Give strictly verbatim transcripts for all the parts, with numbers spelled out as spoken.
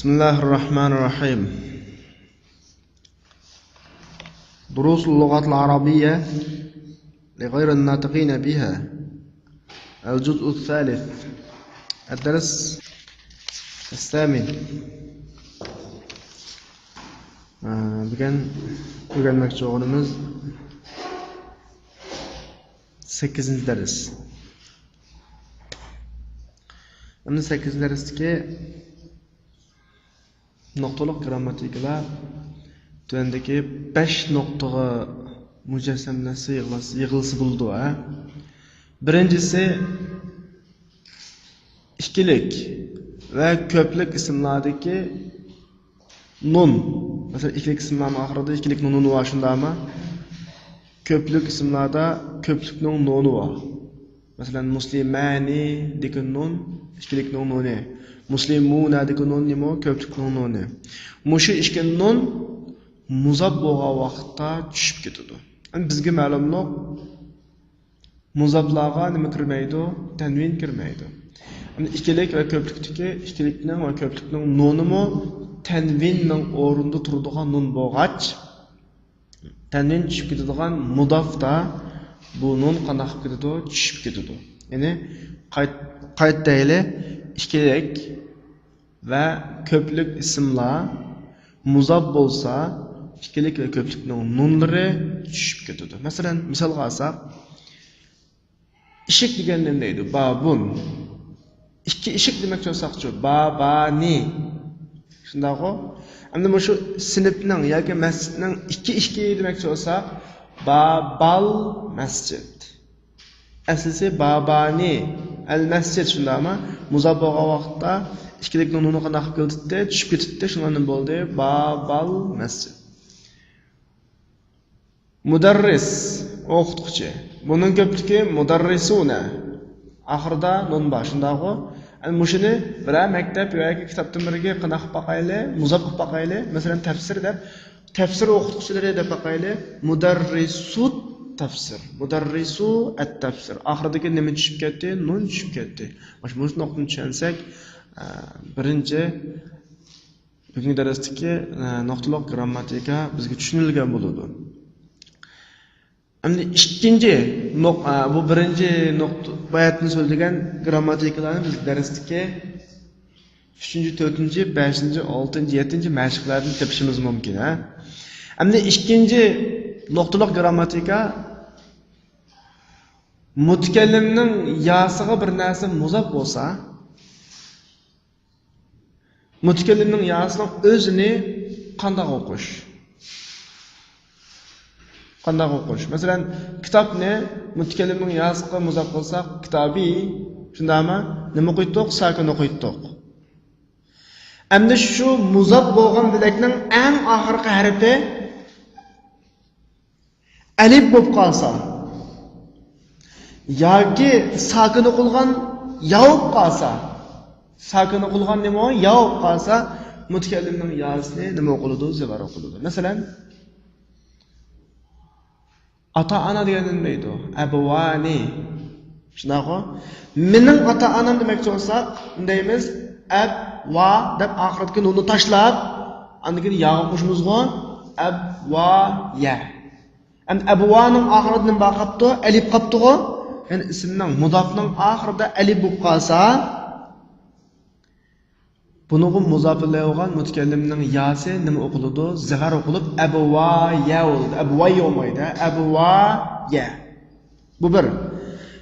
بسم الله الرحمن الرحيم. دروس اللغة العربية لغير الناطقين بها. الجزء الثالث. الدرس الثامن. ئە، بۈگۈن ئۆگەنمەكچى بولغىنىمىز سەككىزىنچى دەرس. ئەمدى سەككىزىنچى دەرستىكى نۇقتىلىق گىرامماتىكىلار تۆۋەندىكى بەش نۇقتىغا مۇجەسسەملەشسە، يىغلاشسا، يىغىلسا بولىدۇ، ھە؟ بىرىنچىسى، ئىككىلىك ۋە كۆپلۈك ئىسىملاردىكى نۇن. مەسىلەن، ئىككىلىك ئىسىملارنىڭ ئاخىرىدا ئىككىلىك نۇنى بار، شۇنداقمۇ؟ كۆپلۈك ئىسىملاردا كۆپلۈكنىڭ نۇنى بار. مەسىلەن، مۇسلىمانىدىكى نۇن ئىككىلىكنىڭ نۇنى. مۇسلىمۇنادىكى نۇن نېمە؟ كۆپلۈكنىڭ نۇنى. مۇشۇ ئىككى نۇن مۇزاپ بولغان ۋاقىتتا چۈشۈپ كېتىدۇ. ئەمدى بىزگە مەلۇملۇق، مۇزاپلارغا نېمە كىرمەيدۇ؟ تەنۋىن كىرمەيدۇ. ئەمدى ئىككىلىك ۋە كۆپلۈكتىكى ئىككىلىكنىڭ ۋە كۆپلۈكنىڭ نۇنىمۇ تەنۋىننىڭ ئورنىدا تۇرىدىغان نۇن بولغاچ، تەنۋىن چۈشۈپ كېتىدىغان مۇدافتا بۇ نۇن قانداق قىلىپ كېتىدۇ؟ چۈشۈپ كېتىدۇ. يەنى قايت-، قايتا دەيلى، ئىككىلىك ۋە كۆپلۈك ئىسىملار مۇزاپ بولسا، ئىككىلىك ۋە كۆپلۈكنىڭ نۇنلىرى چۈشۈپ كېتىدۇ. مەسىلەن، مىسالغا ئالساق، ئىشىك دېگەن نېمە دەيدۇ؟ بابۇن. ئىككى ئىشىك دېمەكچى بولساقچۇ؟ بابانى. شۇنداقغۇ؟ ئەمدى مۇشۇ سىنىپنىڭ ياكى مەسچىتنىڭ ئىككى ئىشىكى دېمەكچى بولساق، بابال مەسچىت. ئەسلىسى بابانى ئەل مەسچىت، شۇنداقمۇ؟ مۇزاپ بولغان ۋاقىتتا ئىككىلىكنىڭ نۇنى قانداق قىلىپ كېتىتتى؟ چۈشۈپ كېتىتتى، شۇنىڭدىن بولدى بابال مەسچىت. مۇدەررىس، ئوقۇتقۇچى. بۇنىڭ كۆپلۈكى مۇدەررىسۇنە. ئاخىرىدا نۇن بار، شۇنداقغۇ؟ ئەنە مۇشۇنى بىرەر مەكتەپ ياكى كىتابتىن بىرىگە قانداق قىلىپ باقايلى؟ مۇزاپ قىلىپ باقايلى. مەسىلەن، تەپسىر دەپ، تەپسىر ئوقۇتقۇچىلىرى دەپ باقايلى. مۇدەررىسۇت تەپسىر. مۇدەررىسۇ ئەت تەپسىر. ئاخىرىدىكى نېمە چۈشۈپ كەتتى؟ نۇن چۈشۈپ كەتتى. مۇشۇ نۇقتىنى چۈشەنسەك، ئە، بىرىنچى بۈگۈنكى دەرستىكى، ئە، نۇقتىلىق گىرامماتىكا بىزگە چۈشىنىلگەن بولىدۇ. ئەمدى ئىككىنچى نۇق-، ئە، بۇ بىرىنچى نۇقتا، باياتىن سۆزلىگەن گىرامماتىكىلارنى بىز دەرستىكى ئۈچىنچى، تۆتىنچى، بەشىنچى، ئالتىنچى، يەتتىنچى مەشىقلەردىن تېپىشىمىز مۇمكىن، ھە؟ ئەمدى ئىككىنچى نۇقتىلىق گىرامماتىكا، مۇتەكەللىمنىڭ ياسىغا بىر نەرسە مۇزاپ بولسا، مۇتەكەللىمنىڭ ياسىنىڭ ئۆزىنى قانداق ئوقۇش؟ قانداق ئوقۇش؟ مەسىلەن، كىتابنى مۇتەكەللىمنىڭ ياسىغا مۇزاپ قىلساق، كىتابى، شۇنداقمۇ؟ نېمە قويدۇق؟ ساكىن قويدۇق. ئەمدى شۇ مۇزاپ بولغان بۆلەكنىڭ ئەڭ ئاخىرقى ھەرپى ئەلىپ بولۇپ قالسا ياكى ساكىن ئوقۇلغان يا بولۇپ قالسا، ساكىن ئوقۇلغان نېمە؟ يا بولۇپ قالسا، مۇتەكەللىمنىڭ ياسىنى نېمە ئوقۇلىدۇ؟ زىۋھار ئوقۇلىدۇ. مەسىلەن، ئاتا-ئانا دېگەندە نېمە دەيدۇ؟ ئەبۋانى. شۇنداقغۇ؟ مېنىڭ ئاتا-ئانام دېمەكچى بولساق، نېمە دەيمىز؟ ئەب، ۋا دەپ ئاخىرىدىكى نۇننى تاشلاپ، ئاندىن كېيىن ياغا قوشىمىزغۇ؟ ئەبۋايە. ئەمدى ئەبۋانىڭ ئاخىرىدا نېمە بار قاپتۇ؟ ئەلىپ قاپتىغۇ؟ يەنى ئىسىمنىڭ، مۇداپنىڭ ئاخىرىدا ئەلىپ بولۇپ قالسا، بۇنىڭغا مۇزاپىلەيۋالغان مۇتەكەللىمنىڭ ياسى نېمە ئوقۇلىدۇ؟ زىغار ئوقۇلۇپ، ئەبۋايە بولىدۇ. ئەبۋاي بولمايدۇ، ئەبۋايە. بۇ بىر.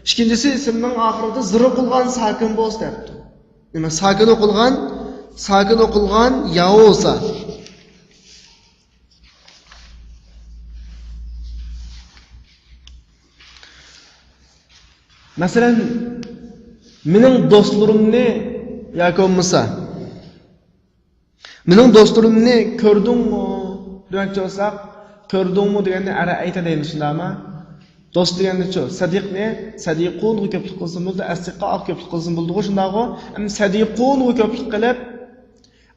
ئىككىنچىسى، ئىسىمنىڭ ئاخىرىدا زىر ئوقۇلغان ساكىن بولسا دەپتۇ. نېمە؟ ساكىن ئوقۇلغان، ساكىن ئوقۇلغان يا بولسا. مەسىلەن، مېنىڭ دوستلىرىمنى ياكى بولمىسا، مېنىڭ دوستلىرىمنى كۆردۈڭمۇ دېمەكچى بولساق، كۆردۈڭمۇ دېگەندە ئەرەئەيتە دەيمىز، شۇنداقمۇ؟ دوست دېگەندىچۇ، سەدىقنى سەدىقۇنغا كۆپلۈك قىلسىمىزدا، ئەسدىقائغا كۆپلۈك قىلسىمىز بولىدىغۇ، شۇنداقغۇ؟ ئەمدى سەدىقۇنغا كۆپلۈك قىلىپ،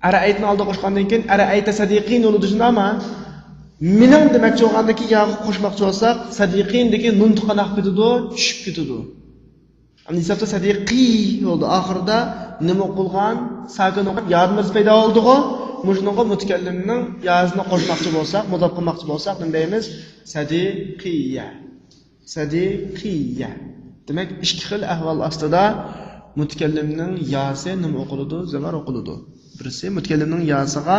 ئەرەئەيتنى ئالدىغا قوشقاندىن كېيىن، ئەرەئەيتە سەدىقىن بولىدۇ، شۇنداقمۇ؟ مېنىڭ دېمەكچى بولغاندىكى ياغا قوشماقچى بولساق، سەدىقىندىكى نۇن قانداق كېتىدۇ؟ چۈشۈپ كېتىدۇ. ئەمدى ھېسابتا سەدىقى بولدى. ئاخىرىدا نېمە ئوقۇلغان؟ ساكىن ئوقۇپ يادىمىز پەيدا بولدىغۇ. مۇشۇنىڭغا مۇتەكەللىمنىڭ ياسىنى قوشماقچى بولساق، مۇزاپ قىلماقچى بولساق، نېمە دەيمىز؟ سەدىقىيە. سەدىقىيە. دېمەك، ئىككى خىل ئەھۋال ئاستىدا مۇتەكەللىمنىڭ ياسى نېمە ئوقۇلىدۇ؟ زەۋەر ئوقۇلىدۇ. بىرسى مۇتەكەللىمنىڭ ياسىغا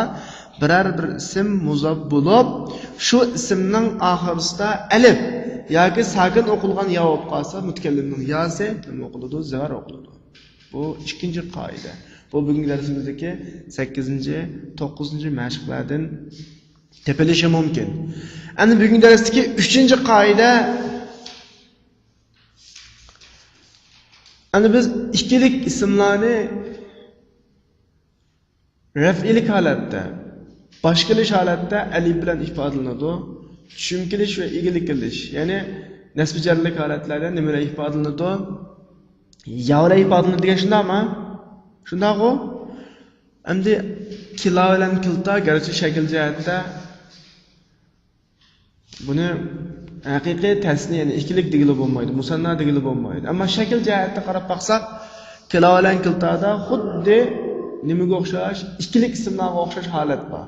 بىرەر بىر ئىسىم مۇزاپ بولۇپ، شۇ ئىسىمنىڭ ئاخىرىسىدا ئەلىپ ياكى ساكىن ئوقۇلغان يا بولۇپ قالسا، مۇتەكەللىمنىڭ ياسى نېمە ئوقۇلىدۇ؟ زەۋەر ئوقۇلىدۇ. بۇ ئىككىنچى قائىدە. بۇ بۈگۈنكى دەرسىمىزدىكى سەككىزىنچى، توققۇزىنچى مەشىقلەردىن تېپىلىشى مۇمكىن. ئەمدى بۈگۈنكى دەرستىكى ئۈچىنچى قائىدە. ئەمدى بىز ئىككىلىك ئىسىملارنى رەفئىلىك ھالەتتە، باش كېلىش ھالەتتە ئەلىپ بىلەن ئىپادىلىنىدۇ. چۈشۈم كېلىش ۋە ئىگىلىك كېلىش، يەنى نەسبى جەرلىك ھالەتلەردە نېمە بىلەن ئىپادىلىنىدۇ؟ يا بىلەن ئىپادىلىنىدۇ دېگەن شۇنداقمۇ؟ شۇنداقغۇ؟ ئەمدى كىلا بىلەن كىلتا گەرچە شەكىل جەھەتتە بۇنى ھەقىقىي تەسنىيە، يەنى ئىككىلىك دېگىلى بولمايدۇ، مۇسەننا دېگىلى بولمايدۇ. ئەمما شەكىل جەھەتتە قاراپ باقساق، كىلا بىلەن كىلتادا خۇددى نېمىگە ئوخشاش؟ ئىككىلىك ئىسىملارغا ئوخشاش ھالەت بار.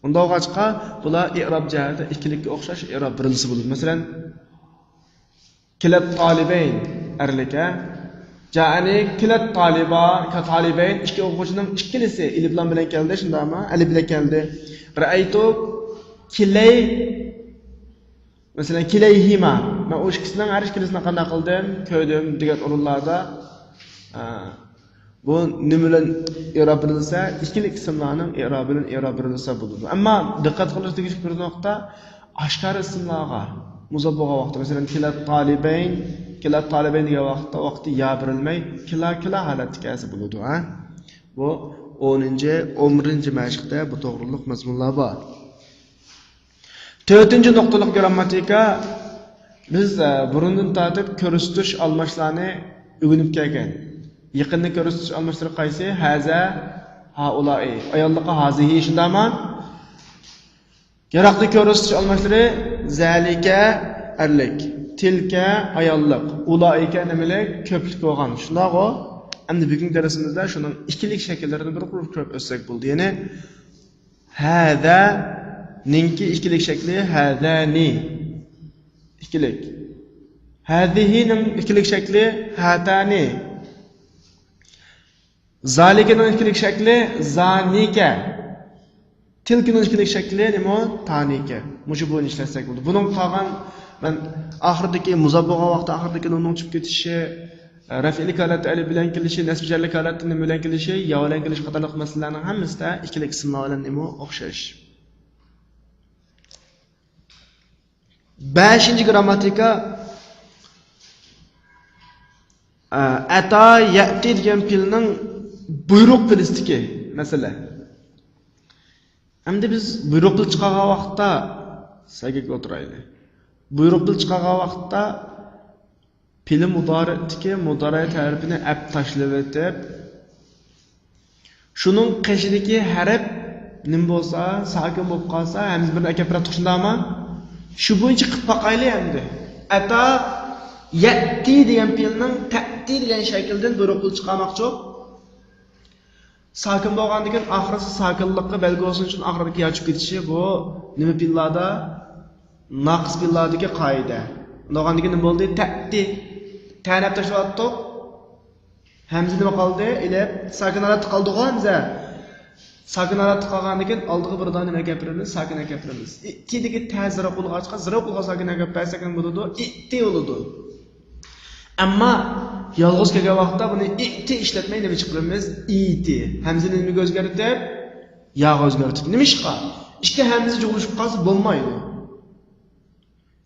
ئۇنداق بولغاچقا، بۇلار ئېراب جەھەتتە ئىككىلىككە ئوخشاش ئېراب بېرىلسە بولىدۇ. مەسىلەن، كىلەت تالىبەين، ئەرلىك، ھە؟ جائەنى كىلەت تالىبا، كا تالىبەين، ئىككى ئوقۇغۇچىنىڭ ئىككىلىسى ئېلىپلام بىلەن كەلدى، شۇنداقمۇ؟ ئەلىپ بىلەن كەلدى. رەئەيتۇ كىلەي، مەسىلەن، كىلەيھىما. مەن ئۇ ئىككىسىنىڭ ھەر ئىككىلىسىنى قانداق قىلدىم؟ كۆردۈم دېگەن ئورۇنلاردا، ئە، بۇ نېمە بىلەن ئېراب بېرىلسە، ئىككىلىك ئىسىملارنىڭ ئېرابى بىلەن ئېراب بېرىلسە بولىدۇ. ئەمما دىققەت قىلىش تېگىشلىك بىر نۇقتا، ئاشكارا ئىسىملارغا مۇزاپ بولغان ۋاقىتتا، مەسىلەن، كىلەت تالىبەين، كىلەت تالىبەين دېگەن ۋاقىتتا، ۋاقتى يا بېرىلمەي، كىلا، كىلا ھالەتتە كەلسە بولىدۇ، ھە؟ بۇ ئونىنچى، ئون بىرىنچى مەشىقتە بۇ توغرۇلۇق مەزمۇنلار بار. تۆتىنچى نۇقتىلىق گىرامماتىكا، بىز، ئە، بۇرۇندىن تارتىپ كۆرسىتىش ئالماشلارنى ئۆگىنىپ كەلگەن. يېقىندا كۆرسىتىش ئالماشلىرى قايسى؟ ھازا، ھائۇلائى. ئاياللىقى ھازىھى، شۇنداقمۇ؟ يىراقتا كۆرسىتىش ئالماشلىرى زالىكە، ئەرلىك، تىلكە، ئاياللىق، ئۇلائىكە، نېمىلىك؟ كۆپلۈك بولغان. شۇنداقغۇ؟ ئەمدى بۈگۈنكى دەرسىمىزدە شۇنىڭ ئىككىلىك شەكىللىرىنى بىر قۇر كۆرۈپ ئۆتسەك بولدى. يەنى ھازانىڭكى ئىككىلىك شەكلى ھازانى. ئىككىلىك. ھازىھىنىڭ ئىككىلىك شەكلى ھاتانى. زالىكىنىڭ ئىككىلىك شەكلى زانىكە. تىلكىنىڭ ئىككىلىك شەكلى نېمە؟ تانىكە. مۇشۇ بويىچە ئىشلەتسەك بولىدۇ. بۇنىڭ قالغان، مەن ئاخىرىدىكى مۇزاپ بولغان ۋاقىتتا ئاخىرىدىكى نۇننىڭ چۈشۈپ كېتىشى، رەفئىلىك ھالەتتە ئەلىپ بىلەن كېلىشى، نەسبى جەرلىك ھالەتتە نېمە بىلەن كېلىشى، يا بىلەن كېلىشى قاتارلىق مەسىلىلەرنىڭ ھەممىسىدە ئىككىلىك ئىسىملار بىلەن نېمە ئوخشاش. بەشىنچى گىرامماتىكا، ئە، ئەتا يەتى دېگەن پېئىلنىڭ بۇيرۇق پېئىلىدىكى مەسىلە. ئەمدى بىز بۇيرۇق پېئىل چىقارغان ۋاقىتتا، سەگەك ئولتۇرايلى. بۇيرۇق پېئىل چىقارغان ۋاقىتتا پېئىل مۇدارىئدىكى مۇدارىئ تەرىپىنى ئەپ تاشلىۋېتىپ، شۇنىڭ قېشىدىكى ھەرپ نېمە بولسا، ساكىن بولۇپ قالسا، ھەمزە بىرنى ئەكەپ بېرەتتۇق، شۇنداقمۇ؟ شۇ بويىچە قىلىپ باقايلى ئەمدى. ئەتا يەتتى دېگەن پېئىلنىڭ تەتتى دېگەن شەكىلدىن بۇيرۇق پېئىل چىقارماقچۇ. ساكىن بولغاندىن كېيىن ئاخىرسى ساكىنلىققا بەلگە بولسۇن ئۈچۈن ئاخىرىدىكى يا چۈشۈپ كېتىشى بۇ نېمە پېئىللاردا؟ ناقىس پېئىللاردىكى قائىدە. بولغاندىن كېيىن نېمە بولدى؟ تەتتى. تەنى ئەپ تاشلىۋەتتۇق. ھەمزە نېمە قالدى؟ ئېلىپ، ساكىن ھالەتتە قالدىغۇ ھەمزە. ساكىن ھالەتتە قالغاندىن كېيىن ئالدىغا بىر دانە نېمە ئەكەپ بېرىمىز؟ ساكىن ئەكەپ بېرىمىز. ئىتتىدىكى تە زىرا قىلغاچقا، زىرا قىلغان ساكىن ئەكەپ بەرسەك نېمە بولىدۇ؟ ئىتتى بولىدۇ. ئەمما يالغۇز كەلگەن ۋاقىتتا بۇنى ئىتتى ئىشلەتمەي نېمە چىقىرىمىز؟ ئىتى. ھەمزىنى نېمىگە ئۆزگەرتىپ؟ ياغا ئۆزگەرتىپ. نېمىشقا؟ ئىككى ھەمزە جۇغلىشىپ قالسا بولمايدۇ.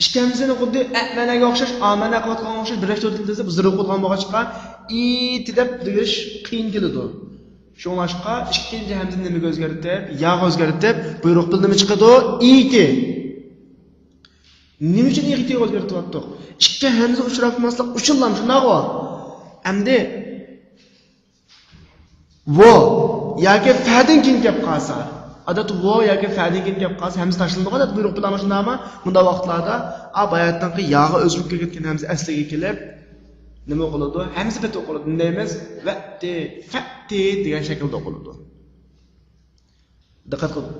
ئىككى ھەمزىنى خۇددى ئەمەنەگە ئوخشاش، ئامەنە قىلىۋاتقانغا ئوخشاش بىرلەشتۈرۈپ دېسە، بۇ زىرا قىلغان بولغاچقا، ئىتى دەپ دېيىش قىيىن كېلىدۇ. شۇڭلاشقا ئىككىنچى ھەمزىنى نېمىگە ئۆزگەرتىپ؟ ياغا ئۆزگەرتىپ، بۇيرۇق پېئىل نېمە چىقىدۇ؟ ئىتى. نېمە ئۈچۈن ئىتىگە ئۆزگەرتىۋاتتۇق؟ ئىككى ھەمزە ئۇچراپ قالماسلىق ئۈچۈنلا، شۇنداقغۇ؟ ئەمدى ۋو ياكى فەدىن كېيىن كەپ قالسا، ئادەتتە ۋو ياكى فەدىن كېيىن كەپ قالسا، ھەمزە تاشلىنىدىغۇ، ئادەتتە بۇيرۇق پېئىل، شۇنداقمۇ؟ مۇنداق ۋاقىتلاردا، ئا، باياتىنقى ياغا ئۆزگىرىپ كەتكەن ھەمزە ئەسلىگە كېلىپ، نېمە ئوقۇلىدۇ؟ ھەمزە پېتى ئوقۇلىدۇ. نېمە دەيمىز؟ ۋەتى، فەتى دېگەن شەكىلدە ئوقۇلىدۇ. دىققەت قىل-،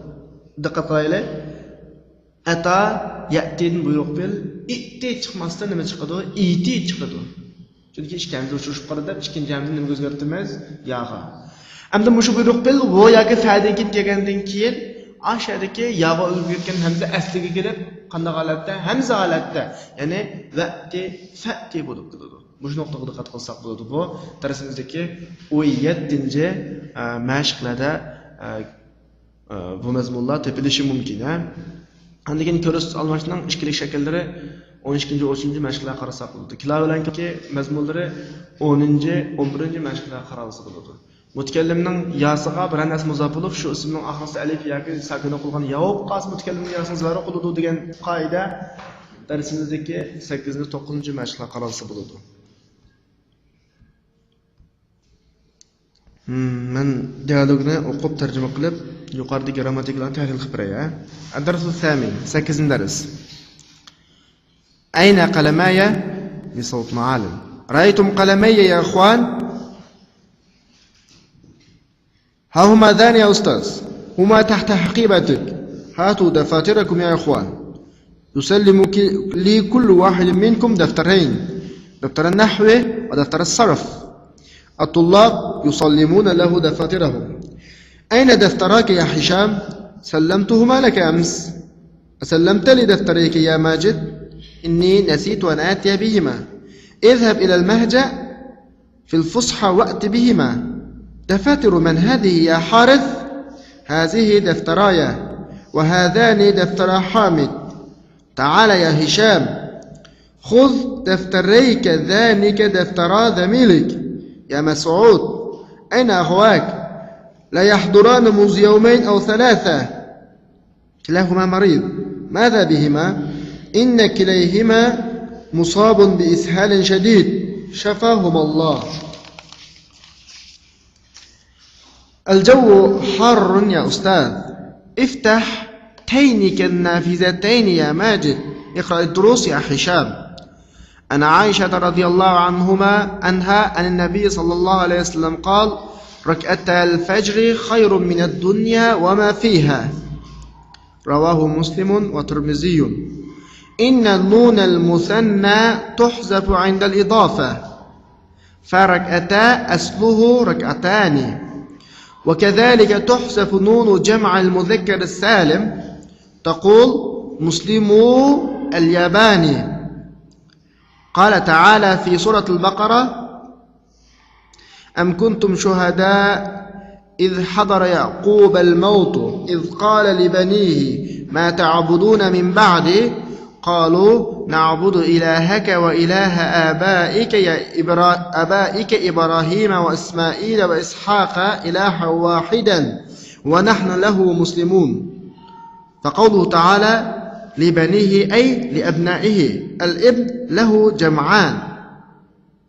دىققەت قىلايلى. ئەتا، يەتىدىن بۇيرۇق بىل، ئىتى چىقماستىن نېمە چىقىدۇ؟ ئىتى چىقىدۇ. چۈنكى ئىككى ھەمزە ئۇچرىشىپ قالدى دەپ، ئىككىنچى ھەمزىنى نېمىگە ئۆزگەرتىمىز؟ ياغا. ئەمدى مۇشۇ بۇيرۇق بىل ۋو ياكى فەدىن كېيىن كەلگەندىن كېيىن، ئاشۇ يەردىكى ياغا ئۆزگەرگەن ھەمزە ئەسلىگە كېلىپ، قانداق ھالەتتە؟ ھەمزە ھالەتتە، يەنى ۋەتى، فەتى بولۇپ كېلىدۇ. مۇشۇ نۇقتىغا دىققەت قىلساق بولىدۇ. بۇ دەرسىمىزدىكى ئون يەتتىنچى، ئە، مەشىقلەردە، ئە، ئە، بۇ مەزمۇنلار تېپىلىشى مۇمكىن، ھە. ئاندىن كېيىن كۆرۈستە ئالماشنىڭ ئىككىلىك شەكىللىرى ئون ئىككىنچى، ئون ئۈچىنچى مەشىقلەرگە قارىساق بولىدۇ. كىلا بىلەنكى مەزمۇنلىرى ئونىنچى، ئون بىرىنچى مەشىقلەرگە قارالسا بولىدۇ. مۇتەكەللىمنىڭ ياسىغا بىرەر نەرسە مۇزاپ بولۇپ، شۇ ئىسىمنىڭ ئاخىرىسىدا ئەلىپ ياكى ساكىن قىلغان يا بولۇپ قالسا، مۇتەكەللىمنىڭ ياسىغا زىيادە قىلىدۇ دېگەن قائىدە دەرسىمىزدىكى سەككىزىنچى، توققۇزىنچى مەشىقلەرگە قارالسا بولىدۇ. مم، مەن دىيالوگنى ئوقۇپ تەرجىمە قىلىپ، يۇقىرىدىكى گىرامماتىكىلارنى تەھلىل قىلىپ بېرەي، ھە؟ الدرس الثامن، سەككىزىنچى دەرس. أين قلماي؟ بصوت عال. رأيتم قلمي يا إخوان؟ ها هما ذان يا أستاذ، هما تحت حقيبتك. هاتوا دفاتركم يا إخوان. يسلم ك-، لي كل واحد منكم دفترين، دفتر النحو ودفتر الصرف. الطلاب يسلمون له دفاترهم. أين دفتراك يا هشام؟ سلمتهما لك أمس. أسلمت لي دفتريك يا ماجد؟ إني نسيت أن آتي بهما. اذهب إلى المهجأ في الفسحة وأت بهما. دفاتر من هذه يا حارث؟ هذه دفتراي، وهذان دفترا حامد. تعال يا هشام، خذ دفتريك ذانك دفترا زميلك. يا مسعود، أين أخواك؟ لا يحضران منذ يومين أو ثلاثة. كلاهما مريض. ماذا بهما؟ إن كليهما مصاب بإسهال شديد. شفاهما الله. الجو حار يا أستاذ. افتح تينك النافذتين يا ماجد. اقرأ الدروس يا هشام. عن عائشة رضي الله عنهما، عنها، عن النبي صلى الله عليه وسلم قال: ركعتا الفجر خير من الدنيا وما فيها. رواه مسلم والترمذي. إن النون المثنى تحذف عند الإضافة، فركعتا أصله ركعتان. وكذلك تحذف نون جمع المذكر السالم، تقول: مسلمو اليابان. قال تعالى في سورة البقرة: أم كنتم شهداء إذ حضر يعقوب الموت إذ قال لبنيه ما تعبدون من بعدي؟ قالوا نعبد إلهك وإله آبائك يا إبرا-، آبائك إبراهيم وإسماعيل وإسحاق إلها واحدا ونحن له مسلمون. فقوله تعالى لبنيه أي لأبنائه. الابن له جمعان،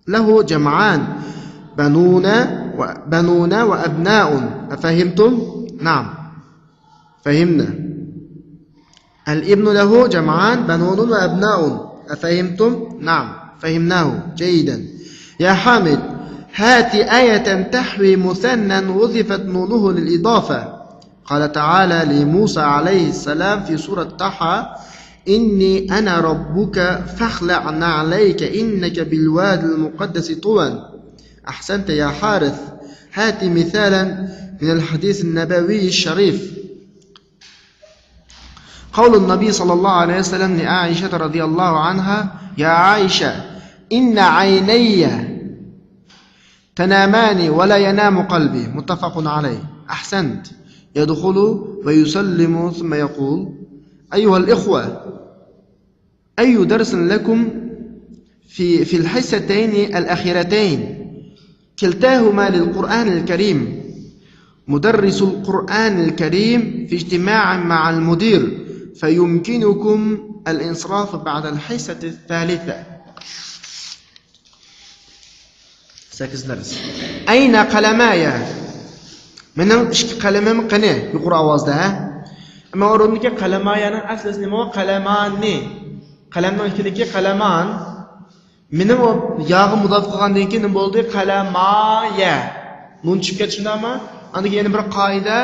له جمعان، بنون و-، بنون وأبناء. أفهمتم؟ نعم، فهمنا. الابن له جمعان، بنون وأبناء. أفهمتم؟ نعم، فهمناه جيدا. يا حامد، هات آية تحوي مثنى وظفت نونه للإضافة. قال تعالى لموسى عليه السلام في سورة طه: إني أنا ربك فاخلع نعليك إنك بالواد المقدس طوى. أحسنت يا حارث. هات مثالا من الحديث النبوي الشريف. قول النبي صلى الله عليه وسلم لعائشة رضي الله عنها: يا عائشة، إن عيني تنامان ولا ينام قلبي. متفق عليه. أحسنت. يدخل ويسلم ثم يقول: أيها الإخوة، أي درس لكم في، في الحصتين الأخيرتين؟ كلتاهما للقرآن الكريم. مدرس القرآن الكريم في اجتماع مع المدير، فيمكنكم الانصراف بعد الحصة الثالثة. سەككىزىنچى دەرس. أين قلماي؟ مېنىڭ ئىككى قەلىمىم قېنى؟ يۇقىرى ئاۋازدا، ھە؟ ئەمما ئورۇندىكى قەلەمايەنىڭ ئەسلىسى نېمە؟ قەلەمانى. قەلەمنىڭ ئىككىلىكى قەلەمان. مېنىڭ ئۇ ياغا مۇزاپ قىلغاندىن كېيىن نېمە بولدى؟ قەلەمايە. نۇن چۈشۈپ كەتتى، شۇنداقمۇ؟ ئاندىن كېيىن يەنە بىر قائىدە.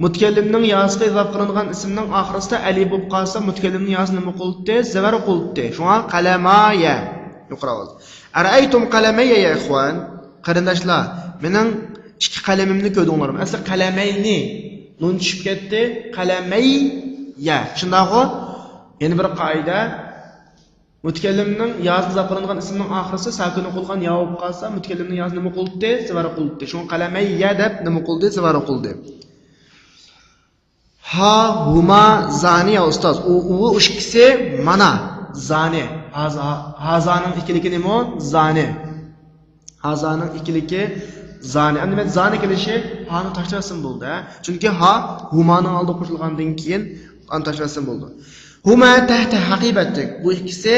مۇتەكەللىمنىڭ ياسىغا ئىزاپە قىلىنغان ئىسىمنىڭ ئاخىرىسىدا ئەلىپ بولۇپ قالسا، مۇتەكەللىمنىڭ ياسىنى نېمە قىلدى؟ زەۋەر قىلدى. شۇڭا قەلەمايە. يۇقىرى ئاۋاز. ئەرەئەيتۇم قەلەمەييە يا ئىخۋان. قېرىنداشلار، مېنىڭ ئىككى قەلىمىمنى كۆردۈڭلارمۇ؟ ئەسلى قەلەمەينى. نۇن چۈشۈپ كەتتى. قەلەمەييە. شۇنداقغۇ؟ يەنە بىر قائىدە. مۇتەكەللىمنىڭ ياسىغا ئىزاپە قىلىنغان ئىسىمنىڭ ئاخىرىسى ساكىن ئوقۇلغان يا بولۇپ قالسا، مۇتەكەللىمنىڭ ياسىنى نېمە قىلدى؟ زەۋەر قىلدى. شۇڭا قەلەمەييە دەپ نېمە قىلدى؟ زەۋەر قىلدى. ھا ھۇما زانى يا ئۇستاز. ئۇ، ئۇ، ئۇ ئىككىسى مانا. زانى. ھازا-، ھازانىڭ ئىككىلىكى نېمە؟ زانى. ھازانىڭ ئىككىلىكى زانى. ئەمدى مەن زانى كېلىشى ھانى تاشلىۋەتسەم بولدى، ھە؟ چۈنكى ھا ھۇمانىڭ ئالدىغا قوشۇلغاندىن كېيىن ئانى تاشلىۋەتسەم بولدى. ھۇما تەھتە ھەقىبەتىك. بۇ ئىككىسى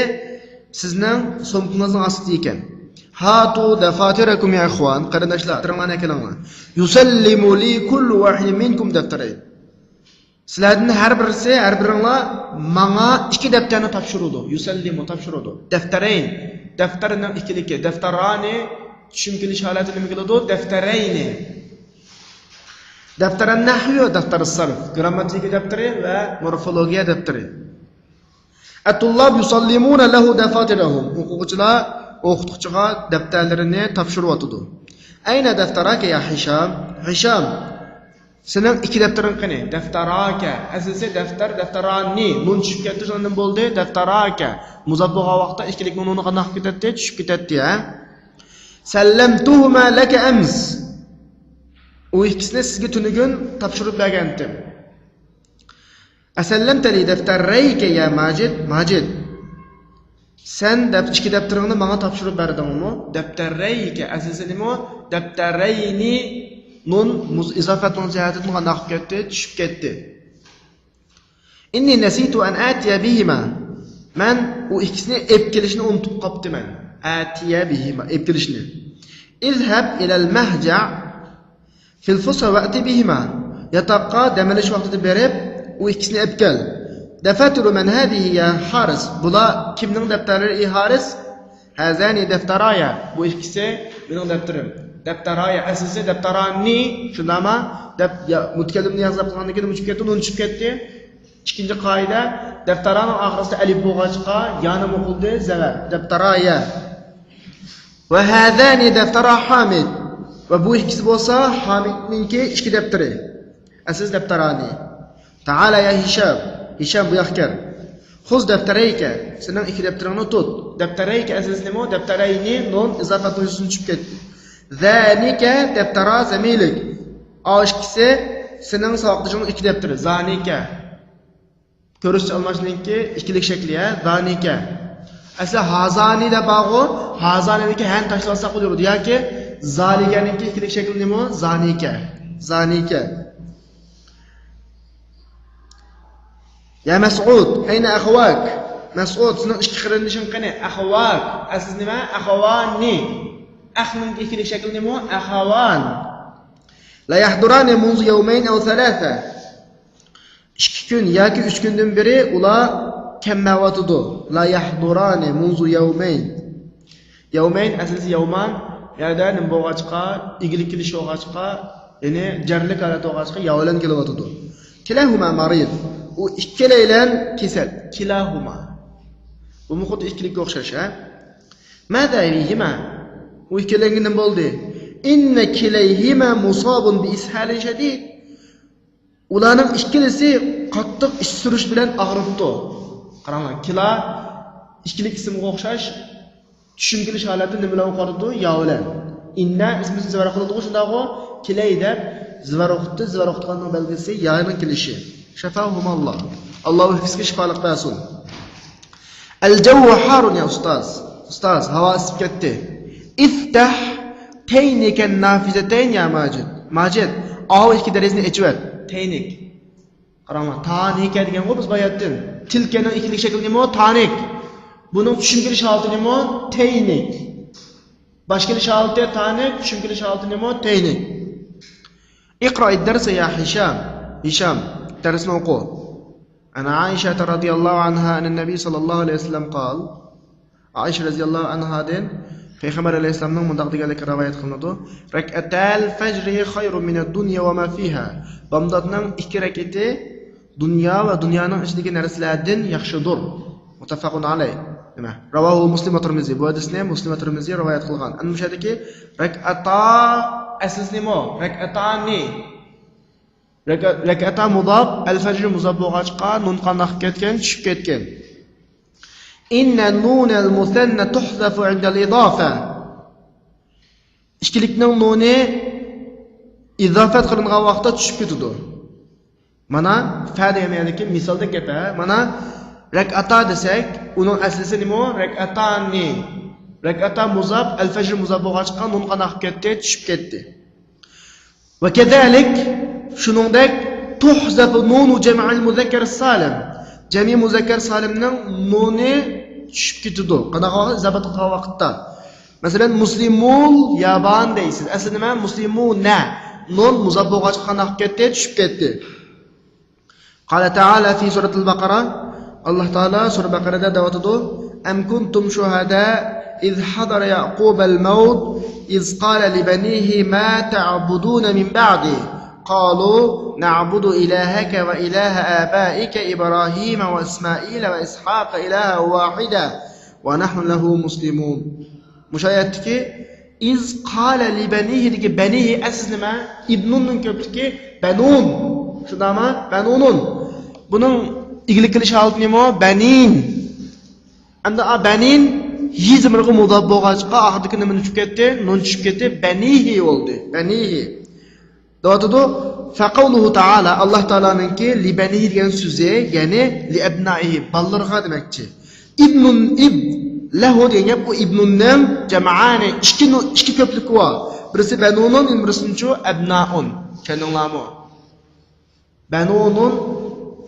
سىزنىڭ سومكىڭىزنىڭ ئاستىدا ئىكەن. ھاتۇ دەفاتىرەكۇم يا ئىخۋان. قېرىنداشلار، دەپتىرىڭلارنى ئەكېلىڭلار. يۇسەللىمۇ لى كۇللۇ ۋاھىدىن مىنكۇم دەفتەرەين. سىلەردىن ھەر بىرسى، ھەر بىرىڭلار ماڭا ئىككى دەپتەرنى تاپشۇرىدۇ. يۇسەللىمۇ، تاپشۇرىدۇ. دەفتەرەين، دەپتەرنىڭ ئىككىلىكى. دەفتەرانى، چۈشۈم كېلىش ھالەتى نېمە كېلىدۇ؟ دەفتەرەينى. دەفتەرەن نەھۋى ۋە دەفتەر سەرف. گرامماتىكا دەپتىرى ۋە مورفولوگىيە دەپتىرى. ئەتتۇللاب يۇسەللىمۇنە لەھۇ دەفاتىرەھۇم. ئوقۇغۇچىلار ئوقۇتقۇچىغا دەپتەرلىرىنى تاپشۇرۇۋاتىدۇ. ئەينە دەفتەراكە يا ھىشام؟ ھىشام، سېنىڭ ئىككى دەپتىرىڭ قېنى؟ دەفتەراكە. ئەسلىسى دەفتەر، دەفتەرانى. نۇن چۈشۈپ كەتتى، شۇندىن بولدى دەفتەراكە. مۇزاپ بولغان ۋاقىتتا ئىككىلىكنىڭ نۇنى قانداق قىلىپ كېتەتتى؟ چۈشۈپ كېتەتتى، ھە؟ سەللەمتۇھۇما لەكە ئەمس. ئۇ ئىككىسىنى سىزگە تۈنۈگۈن تاپشۇرۇپ بەرگەنتىم. ئەسەللەمتە لى دەفتەرەيكە يا ماجىد؟ ماجىد، سەن دەپ-، ئىككى دەپتىرىڭنى ماڭا تاپشۇرۇپ بەردىڭمۇ؟ دەپتەرەيكە، ئەسلىسى نېمە؟ دەپتەرەينى، نۇن مۇز-، ئىزاپەتنىڭ جەھەتىدىن قانداق قىلىپ كەتتى؟ چۈشۈپ كەتتى. ئىننى نەسىتۇ ئەن ئەتىيە بىھىما. مەن ئۇ ئىككىسىنى ئېلىپ كېلىشنى ئۇنتۇپ قاپتىمەن. ئەتىيە بىھىما، ئېلىپ كېلىشنى. ئىزھەب ئىلەل مەھجە فىل فۇسھا ۋەئتى بىھىما. ياتاققا دەم ئېلىش ۋاقتىدا بېرىپ، ئۇ ئىككىسىنى ئېلىپ كەل. دەفاتىرۇ مەن ھازىھى يا ھارىس؟ بۇلار كىمنىڭ دەپتەرلىرى، ئى ھارىس؟ ھازانى دەفتەرايا. بۇ ئىككىسى مېنىڭ دەپتىرىم. دەفتەرايا، ئەسلىسى دەفتەرانى، شۇنداقما؟ دەپ، يا، مۇتەكەللىمنى ياساپ قىلغاندىن كېيىن نېمە چۈشۈپ كەتتى؟ نۇن چۈشۈپ كەتتى. ئىككىنچى قائىدە، دەفتەرانىڭ ئاخىرىسىدا ئەلىپ بولغاچقا، يانى نېمە قىلدى؟ زەۋەر. دەفتەرايا. ۋە ھازانى دەفتەرا ھامىد. ۋە بۇ ئىككىسى بولسا ھامىدنىڭكى ئىككى دەپتىرى. ئەسلىسى دەفتەرانى. تەئالا يا ھىشام. ھىشام، بۇ ياققا كەل. خۇز دەفتەرەيكە. سېنىڭ ئىككى دەپتىرىڭنى تۇت. دەفتەرەيكە ئەسلىسى نېمە؟ دەفتەرەينى، نۇن ئىزاپەتنىڭ يۈزىدىن چۈشۈپ كەتتى. زانىكە دەفتەرا زەمىلىك. ئاۋۇ ئىككىسى سېنىڭ ساۋاقدىشىڭنىڭ ئىككى دەپتىرى. زانىكە. كۆرۈشچە ئالماشنىڭكى ئىككىلىك شەكلى، ھە؟ زانىكە. ئەسلى ھازانى دەپ بارغۇ، ھازانىنىڭكى ھەنى تاشلىۋالساق بولۇۋېرىدۇ. ياكى زالىكەنىڭكى ئىككىلىك شەكلى نېمە؟ زانىكە. زانىكە. يا مەسئۇد، ئەينە ئەخەۋاك؟ مەسئۇد، سېنىڭ ئىككى قېرىندىشىڭ قېنى؟ ئەخەۋاك. ئەسلى نېمە؟ ئەخەۋانى. ئەخنىڭ ئىككىلىك شەكلى نېمە؟ ئەخەۋان. لا يەھدۇرانى مۇنزۇ يەۋمەين ئەۋ سەلاسە. ئىككى كۈن ياكى ئۈچ كۈندىن بېرى ئۇلار كەلمەيۋاتىدۇ. لا يەھدۇرانى مۇنزۇ يەۋمەين. يەۋمەين، ئەسلىسى يەۋمان، يەنە نېمە بولغاچقا، ئىگىلىك كېلىش بولغاچقا، يەنى جەرلىك ھالەت بولغاچقا، يا بىلەن كېلىۋاتىدۇ. كىلاھۇما مەرىز. ئۇ ئىككىلەيلەن كېسەل. كىلاھۇما. بۇمۇ خۇددى ئىككىلىككە ئوخشاش، ھە؟ ماذا بىھىما؟ ئۇ ئىككىلەنگە نېمە بولدى؟ ئىننە كىلەيھىما مۇسابۇن بىئىسھالىن شەدىد. ئۇلارنىڭ ئىككىلىسى قاتتىق ئىچ سۈرۈش بىلەن ئاغرىپتۇ. قاراڭلار، كىلا ئىككىلىك ئىسىمغا ئوخشاش، چۈشۈم كېلىش ھالەتتە نېمە بىلەن ئوقۇلىدۇ؟ يا بىلەن. ئىننە ئىسمىسىنى زىبار قىلىدىغۇ، شۇنداقغۇ؟ كىلەي دەپ زىبار ئوقۇتتى، زىبار ئوقۇتقاننىڭ بەلگىسى يانىڭ كېلىشى. شەفاھۇماللا. ئاللا ئۇ ئىككىسىگە شىپالىق بەرسۇن. ئەلجەۋ ھارۇن يا ئۇستاز. ئۇستاز، ھاۋا ئىسسىپ كەتتى. ئىفتەھ تەينىكەن نافىزەتەين يا ماجىد. ماجىد، ئاۋۇ ئىككى دېرىزىنى ئېچىۋەت. تەينىك. قاراڭلار، تانىكە دېگەنغۇ بىز باياتتىن. تىلكەنىڭ ئىككىلىك شەكلى نېمە؟ تانىك. بۇنىڭ چۈشۈم كېلىش ھالىتى نېمە؟ تەينىك. باش كېلىش ھالىتى تانىك، چۈشۈم كېلىش ھالىتى نېمە؟ تەينىك. اقرأ الدرس يا هشام. ھىشام، دەرسنى ئوقۇ. عن عائشة رضي الله عنها أن النبي صلى الله عليه وسلم قال. ئائىشە رەزىياللاھۇ ئەنھادىن پەيغەمبەر ئەلەيھىسسالامنىڭ مۇنداق دېگەنلىكى رىۋايەت قىلىنىدۇ: رەكئەتەل فەجرى خەيرۇن مىنەد دۇنيا ۋە ما فىھا. بامداتنىڭ ئىككى رەكئىتى دۇنيا ۋە دۇنيانىڭ ئىچىدىكى نەرسىلەردىن ياخشىدۇر. مۇتتەفەقۇن ئەلەيھ. نېمە؟ رەۋاھۇ مۇسلىم ۋە تىرمىزى. بۇ ھەدىسنى مۇسلىم ۋە تىرمىزى رىۋايەت قىلغان. ئەنە مۇشۇ يەردىكى رەكئەتا ئەسلىسى نېمە؟ رەكئەتانى. رەكە-، رەكئەتا مۇزاپ، ئەل فەجر مۇزاپ بولغاچقا، نۇن قانداق كەتكەن؟ چۈشۈپ كەتكەن. ئىننە نۇنەل مۇسەننە تۇھزەفۇ ئىندەل ئىدافە. ئىككىلىكنىڭ نۇنى ئىزافەت قىلىنغان ۋاقىتتا چۈشۈپ كېتىدۇ. مانا، فە دېگەن يەردىكى مىسالدەك گەپ، ھە؟ مانا، رەكئاتا دېسەك، ئۇنىڭ ئەسلىسى نېمە؟ رەكئاتانى. رەكئاتا مۇزاپ، ئەل فەجر مۇزاپ بولغاچقا، نۇن قانداق قىلىپ كەتتى؟ چۈشۈپ كەتتى. ۋە كەزالىك، شۇنىڭدەك، تۇھزەفۇ نۇنۇ جەمئىل مۇزەككەر سالىم. جەمئىي مۇزەككەر سالىمنىڭ نۇنى چۈشۈپ كېتىدۇ. قانداق ۋاقىت؟ ئىزافەت قىلغان ۋاقىتتا. مەسىلەن، مۇسلىمۇل يابان دەيسىز. ئەسلى نېمە؟ مۇسلىمۇنە. نۇن مۇزاپ بولغاچقا قانداق كەتتى؟ چۈشۈپ كەتتى. قال تعالى في سورة البقرة، ئاللاھ تائالا سۈرە بەقەرەدە دەۋاتىدۇ: أم كنتم شهداء إذ حضر يعقوب الموت إذ قال لبنيه ما تعبدون من بعدي قالوا نعبد إلهك وإله آبائك إبراهيم وإسماعيل وإسحاق إلها واحدا ونحن له مسلمون. مۇشۇ ئايەتتىكى ئىز قالە لىبەنىھىدىكى بەنىھى ئەسلى نېمە؟ ئىبنۇننىڭ كۆپلۈكى بەنۇن. شۇنداقمۇ؟ بەنۇنۇن. بۇنىڭ ئىگىلىك قىلىش ھالىتى نېمە؟ بەنىن. ئەمدى ئا بەنىن ھى زېمىرغا مۇزاپ بولغاچقا، ئاخىرىدىكى نېمە چۈشۈپ كەتتى؟ نۇن چۈشۈپ كەتتى. بەنىھى بولدى. بەنىھى. دەۋاتىدۇ، فەقەۋلۇھۇ تائالا، ئاللاھ تائالانىڭكى لىبەنىھى دېگەن سۆزى، يەنى لىئەبنائىھى، بالىلىرىغا دېمەكچى. ئىبنۇن ئىب لەھۇ دېگەن گەپ، ئۇ ئىبنۇننىڭ جەمئانى، ئىككى نۇ-، ئىككى كۆپلۈكى بار. بىرسى بەنۇنۇن، بىرسىنىچۇ ئەبنائۇن. چۈشەندىڭلارمۇ؟ بەنۇنۇن،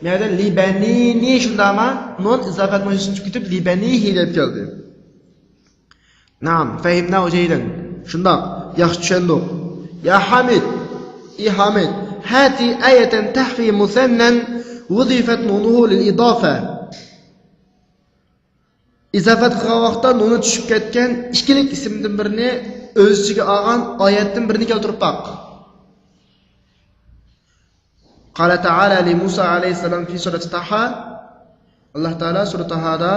مەيەردە لىبەنىنى شۇنداقما؟ نۇن ئىزافەت نۇن ئۈستىگە كېتىپ، لىبەنىھى دەپ كەلدى. نعم، فهمنا جيدا. شۇنداق، ياخشى چۈشەندۇق. يا حامد، ئى ھامىد، هات آية تحفي مثنى وضيفت نونه للإضافة. ئىزافەت قىلغان ۋاقىتتا نۇنى چۈشۈپ كەتكەن ئىككىلىك ئىسىمدىن بىرنى ئۆز ئىچىگە ئالغان ئايەتتىن بىرنى كەلتۈرۈپ باق. قال تعالى لموسى عليه السلام في سورة طه. ئاللاھ تائالا سۈرە تاھادا،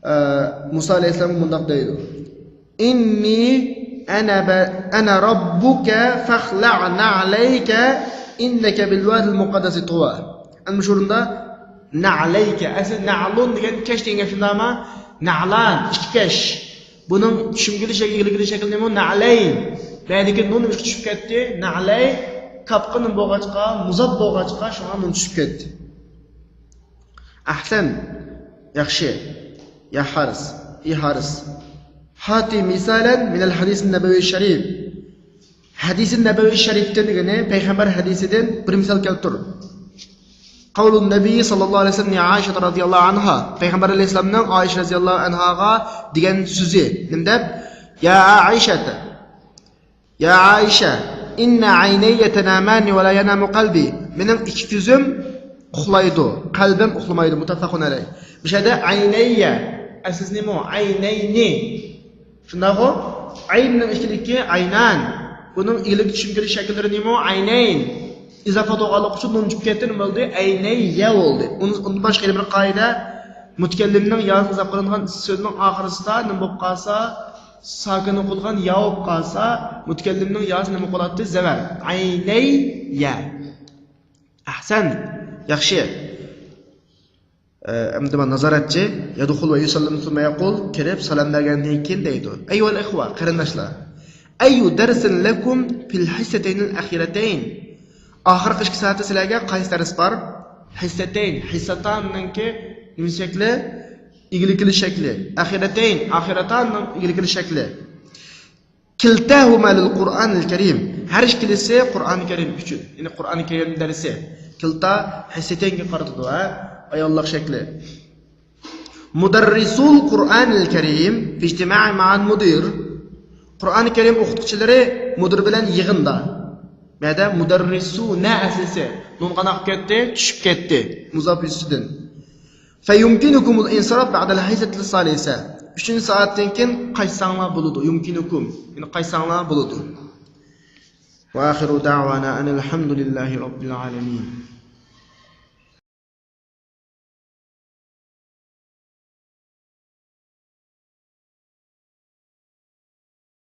ئە، مۇسا ئەلەيھىسسالامغا مۇنداق دەيدۇ: إني أنا ب-، أنا ربك فاخلع نعليك إنك بالواد المقدس طوى. ئەنە مۇشۇ ئورۇندا نەئلەيكە. ئەسلى نەئلۇن دېگەن كەش دېگەن گەپ شۇنداقما؟ نەئلان، ئىككى كەش. بۇنىڭ چۈشۈمگە كېلىش شەكلى، ئىگىلىك قىلىش شەكلى نېمە؟ نەئلەين. بەيەدىكى نۇن ئۈچكە چۈشۈپ كەتتى. نەئلەي، كاپقا نېمە بولغاچقا، مۇزاپ بولغاچقا، شۇڭا نۇن چۈشۈپ كەتتى. ئەھسەن، ياخشى. يا حارس، ئى ھارىس. هات مثالا من الحديث النبوي الشريف. ھەدىسى نەبەۋى شەرىپتىن، يەنى پەيغەمبەر ھەدىسىدىن بىر مىسال كەلتۈر. قول النبي صلى الله عليه وسلم لعائشة رضي الله عنها. پەيغەمبەر ئەلەيھىسسالامنىڭ ئائىشە رەزىياللاھۇ ئەنھاغا دېگەن سۆزى. نېمە دەپ؟ يا عائشة، يا عائشة، إن عيني تنامان ولا ينام قلبي. مېنىڭ ئىككى كۆزۈم ئۇخلايدۇ، قەلبىم ئۇخلىمايدۇ. مۇتتەفەقۇن ئەلەيھ. مۇشۇ يەردە ئەينەييە. ئەسلىسى نېمە؟ ئەينەينى. شۇنداقغۇ؟ ئەيننىڭ ئىككىلىكى ئەينان. بۇنىڭ ئىگىلىك چۈشۈم كېلىش شەكىللىرى نېمە؟ ئەينەين. ئىزافە بولغانلىقى ئۈچۈن نۇن چۈشۈپ كەتتى، نېمە بولدى؟ ئەينەييە بولدى. ئۇنى، ئۇندىن باشقا يەنە بىر قائىدە، مۇتەكەللىمنىڭ ياسىنى ئىزافە قىلىنغان سۆزنىڭ ئاخىرىسىدا نېمە بولۇپ قالسا، ساكىن ئوقۇلغان يا بولۇپ قالسا، مۇتەكەللىمنىڭ ياسى نېمە قىلاتتى؟ زەۋەر. ئەينەييە. ئەھسەن. ياخشى. ئە، ئەمدى مانا نازارەتچى، يەدخۇل ۋە يۇسەللىم سۇممە يەقۇل، كىرىپ سالام بەرگەندىن كېيىن دەيدۇ: أيها الإخوة، قېرىنداشلار، أي درس لكم في الحصتين الأخيرتين؟ ئاخىرقى ئىككى سائەتتە سىلەرگە قايسى دەرس بار؟ حصتين، حصتاننىڭكى نېمە شەكلى؟ ئىگىلىك قىلىش شەكلى. أخيرتين، ئاخىرتاننىڭ ئىگىلىك قىلىش شەكلى. كلتاهما للقرآن الكريم. ھەر ئىككىلىسى قۇرئان كەرىم ئۈچۈن. يەنى قۇرئان كەرىم دەرسى. كلتا حصتينگە قارىتىدۇ، ھە؟ ئاياللىق شەكلى. مدرسو القرآن الكريم في اجتماع مع المدير. قۇرئان كەرىم ئوقۇتقۇچىلىرى مۇدىر بىلەن يىغىندا. بۇ يەردە مۇدەررىسۇنە ئەسلىسى. نۇن قانداق كەتتى؟ چۈشۈپ كەتتى. مۇزاپ ئۈستىدىن. فيمكنكم الانصراف بعد الحصة الثالثة. ئۈچىنچى سائەتتىن كېيىن قايتساڭلار بولىدۇ، يۇمكىنۇكۇم، يەنى قايتساڭلار بولىدۇ. وآخر دعوانا أن الحمد لله رب العالمين.